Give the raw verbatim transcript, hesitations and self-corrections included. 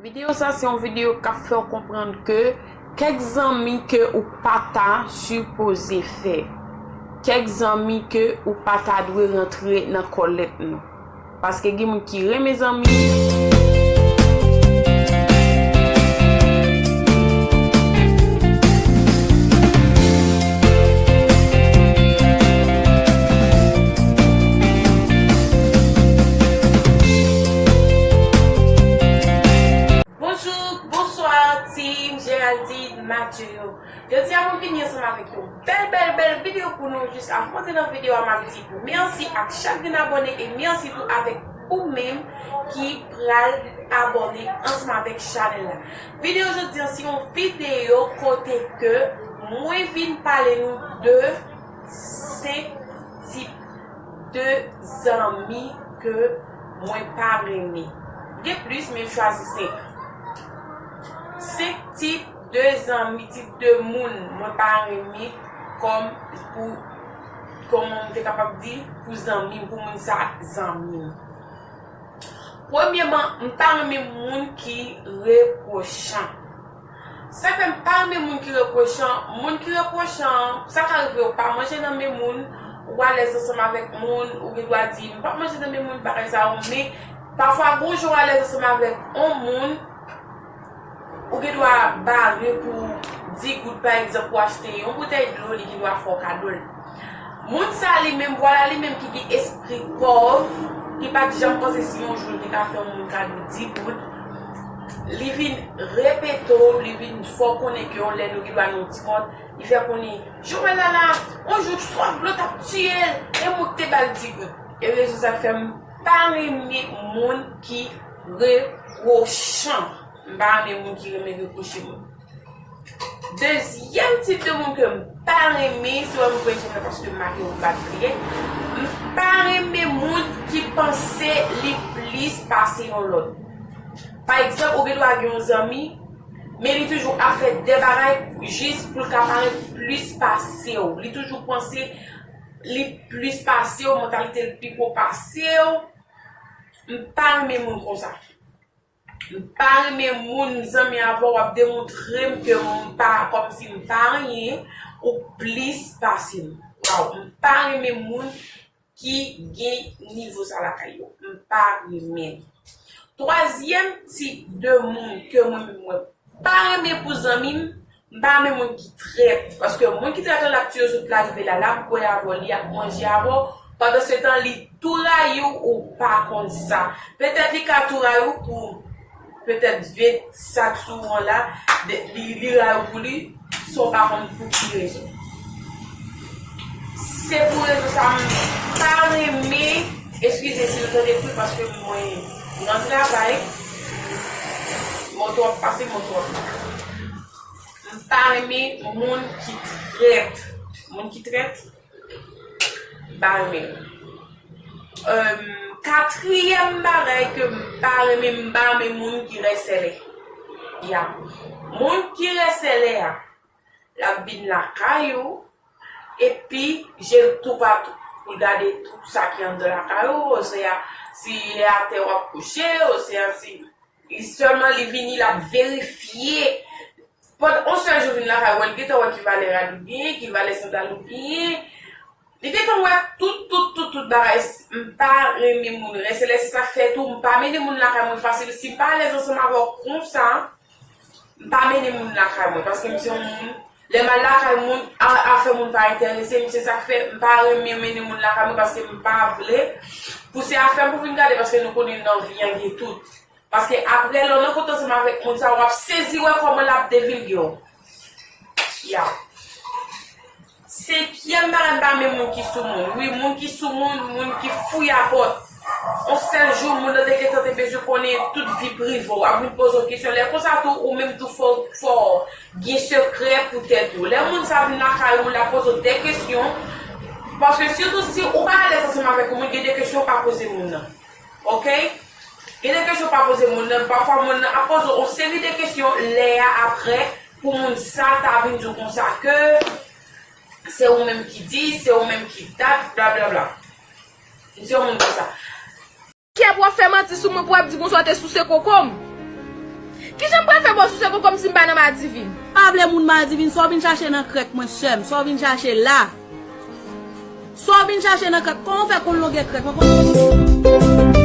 Videyo sa se yon videyo k ap fè w konprann ke kèk zanmi ke ou pa ta sipoze fè. Kèk zanmi ke ou pa ta dwe rantre nan kòlèt nou. Paske gen moun ki renmen zanmi. Bonjou, bonswa, team Géraldine Mathieu yo. Jodi a mwen vini ansanm avèk yon bèl, bèl, bèl videyo pou nou. Jis avan mwen antre nan videyo a, m ap di mèsi ak chak grenn abòne e mèsi tou avèk ou menm ki pral abòne ansanm avèk chanèl la. Videyo jodi a se yon videyo kote ke mwen vin pale nou de senk tip de zanmi ke mwen pa renmen. Gen plis, men m chwazi senk. Senk tip de zanmi, tip de moun mwen pa renmen kòm pou, kòman m te kapab di, pou zanmi m, pou moun sa zanmi m. Premyèman, m pa renmen moun ki repwochan. Sa k fè m pa renmen moun ki repwochan, moun ki repwochan, sa ka rive ou pa manje nan men moun, ou alèz ansanm avèk moun, ou gen dwa di, "M p ap manje nan men moun," bagay sa yo, men pafwa, gon jou ou alèz ansanm avèk yon moun, ou gen dwa bare pou di goud, pa egzanp, pou achte yon boutèy dlo, li gen dwa fè w kado l. Moun sa li menm, vwala li menm ki gen espri pòv, ki pa t janm panse si yon jou l te ka fè yon moun kado di goud, li vin repete w, li vin fè w konnen ke yon lè nou gen dwa nan yon ti kont, li fè konnen, "Joel la la, yon jou swaf dlo t ap tiye l, e moun k te ba l di goud." E rezon sa k fè m pa renmen moun ki repwochan. M pa renmen moun ki renmen repwoche moun. Dezyèm tip de moun ke m pa renmen, se wè m kwè se paske m make yon bat byen. M pa renmen moun ki panse li plis pase yon lòt. Pa egzanp, ou gen dwa gen yon zanmi, men li toujou ap fè de bagay jis pou l ka parèt plis pase w. Li toujou panse li plis pase w, mantalite l pi gwo pase w. M pa renmen moun konsa. M pa renmen moun zanmi avè w, w ap demontre m ke m pa, kòmsi m pa anyen, ou plis pase m. Waw, m pa renmen moun ki gen nivo sa lakay yo. M pa renmen. Twazyèm tip de moun ke mwen menm mwen pa renmen pou zanmi m, m pa renmen moun ki trèt. Paske moun ki trèt la, l ap tiye sou pla rive la, l ap bwè avè w, li ap manje avè w. Pandan se tan, li tou rayi w, ou pa konn sa. Petèt li ka tou rayi w pou petèt vye sa k sou ou an la, de- li, li rayi w pou li, san w pa konn pou ki rezon. Se pou rezon sa m pa renmen, eskize si nou tande bri paske mwen nan travay, moto ap pase, moto ap. M pa renmen moun ki trèt. Moun ki trèt, m pa renmen. Em, katriyèm bagay ke m pa renmen, m pa renmen moun ki rèsèlè. Ya. Moun ki rèsèlè a, l ap vin lakay ou, epi je l toupatou pou l gade tout sa ki anndan lakay ou, osea si e atè w ap kouche, osea si li sèlman li vini, l ap verifye. Pandan yon sèl jou vin lakay ou, l gentan wè ki valè rad ou genyen, ki valè sandal ou genyen. Li gentan wè tout, tout, tout, tout bagay. M pa renmen moun rèsèlè, se sa k fè tou, m pa mennen moun lakay mwen fasil. Si m pa alèz ansanm avè w konsa, m pa mennen moun lakay mwen, paske m se yon moun, lè m al lakay moun, a- afè moun pa enterese m, se sa k fè m pa renmen mennen moun lakay mwen, paske m pa vle pou se afè m pou vin gade, paske nou konnen nan vi an gen tout. Paske apre, lè w nan kont ansanm avèk moun sa, w ap sezi wè kòman l ap devilge w. Ya. Senkyèm bagay, m pa renmen moun ki sou moun. Wi, moun ki sou moun, moun ki fouyapòt. Yon sèl jou, moun nan te gentan te bezwen konnen tout vi prive w. Ap vin poze w kesyon. Lè konsa tou, ou menm tou fò, fò gen sekrè pou tèt ou. Lè moun sa vin lakay ou, l ap poze w de kesyon. Paske sitou si ou pa alèz ansanm avèk yon moun, gen de kesyon ou pa poze moun nan. Oke? Gen de kesyon pa poze moun nan. Pafwa moun nan ap poze w yon seri de kesyon lè a apre pou moun sa ta vin di w konsa ke se ou menm ki di, se ou menm ki dat, blablabla. M se yon moun konsa. Kè pou w ap fè manti sou mwen pou w ap di konsa w te souse koko m. Kijan m pral fè ba w souse koko m si m pa nan Madivin? Pa vle moun Madivin, sa w vin chache nan krèk mwen, sè m? Sa w vin chache la? Sa w vin chache nan krèk? Kòman w fè konn longè krèk mwen?